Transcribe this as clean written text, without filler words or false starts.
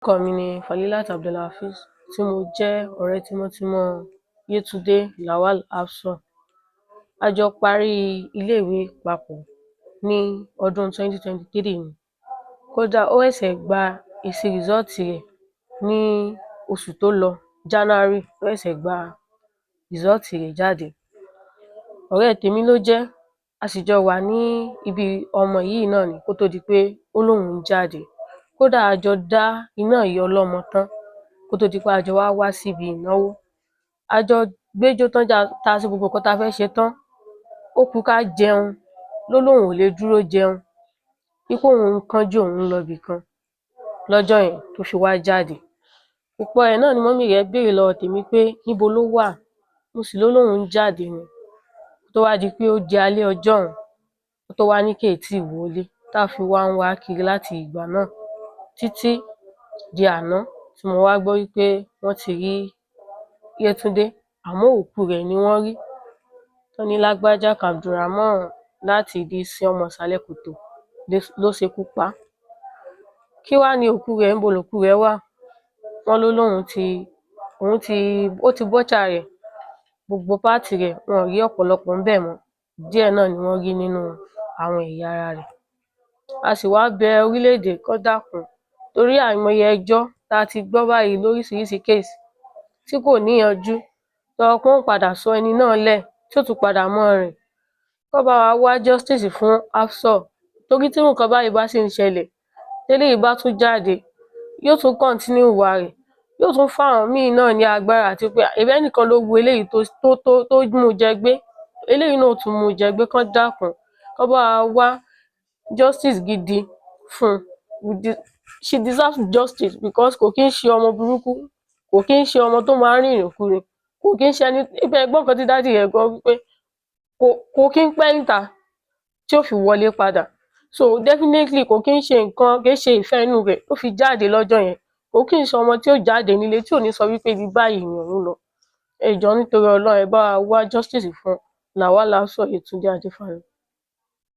Orúkọ mi ni Falilat Abdulhafiz, tí mo jẹ́ ọ̀rẹ́ tímọ́tímọ́ Yétúndé Lawal Hafsoh. A jọ parí iléèwé papọ̀ ní ọdún 2023 ni. Kódà, ó ṣẹ̀ṣẹ̀ gba èsì result rẹ̀ ní oṣù tó lọ, January ló ṣẹ̀ṣẹ̀ gba result rẹ̀ jáde. Ọ̀rẹ́ tèmi ló jẹ́, a sì jọ wà ní ibi ọmọ yìí náà ni kó tó di pé ó lóun ń jáde. Kódà, a jọ dá iná ìyá ọlọ́mọ tán kó tó di pé a jọ wá wá síbi ìnáwó. A jọ gbéjó tán, tá a ṣe gbogbo nǹkan tá a fẹ́ ṣe tán, ó kù ká jẹun, ló lóun ò lè dúró jẹun, wí pé òun ń kánjú, òun ń lọ ibìkan lọ́jọ́ yẹn tó fi wá jáde. Òpò ẹ̀ náà ni mummy rẹ̀ béèrè lọ́wọ́ tèmi pé níbo ló wà. Mo sì ló lóun ń jáde ni. Tó wá di pé ó di alẹ́ ọjọ́ òun, kó tó wá ní kéè tíì wọlé, tá a fi wá ń wá kiri láti ìgbà náà títí di àná tí mo wá gbọ́ wípé wọ́n ti rí Yétúndé, àmọ́ òkú rẹ̀ ni wọ́n rí. Wọ́n ní lágbájá kan, Abdulrahman láti ìdí Ìsìn ọmọ ìsàlẹ̀ kòtò, ló ṣekú pa á. Kí wá ní òkú rẹ̀? Níbo lòkú rẹ̀ wà? Wọ́n ló lóun ti òun ti ó ti butcher rẹ̀, gbogbo part rẹ̀, wọn ò rí ọ̀pọ̀lọpọ̀ ńbẹ̀ mọ́. Díẹ̀ náà ni wọ́n rí nínú àwọn ẹ̀yà ara rẹ̀. A sì wá bẹ orílẹ̀-èdè kán dákun, torí àìmọye ẹjọ́ tá a ti gbọ́ báyìí lóríṣiríṣi case tí kò níyanjú, tọ́jọ́ pé wọ́n padà sọ ẹni náà lẹ̀, tí ó tún padà máa rìn. Kán bá wa wá justice fún Hafsoh, torí tí irú nǹkan báyìí bá sì ń ṣẹlẹ̀, téléyìí bá tún jáde, yóò tún continue ìwà rẹ̀, yóò tún fáwọn míì náà ní agbára, àti pé ṣebí ẹnìkan ló wu eléyìí tó mú un jẹ gbé, eléyìí náà ó tún mú un jẹ gbé. Kán dákun, kán bá wa wá justice gidi fún un. She deserves justice, because kò kí ń ṣe ọmọ burúkú, kò kí ń ṣe ọmọ tó máa ń rìn ìrìnkurìn, kò kí ń ṣe ẹni ẹ gbọ́ nǹkan tí daddy rẹ̀ gan wí pé kò kí ń pẹ́ níta tí ó fi wọlé padà. So definitely, kò kí ń ṣe nǹkan, kì í ṣe ìfẹ́ inú rẹ̀ ló fi jáde lọ́jọ́ yẹn. Kò kí ń ṣe ọmọ tí ó jáde nílé tí ò ní sọ wípé ibi báyìí ni òun lọ. Ẹ jọ̀ọ́, nítorí Ọlọ́run, ẹ bá wa wá justice fún Lawal Hafsoh Yétúndé Adéfáyọ̀.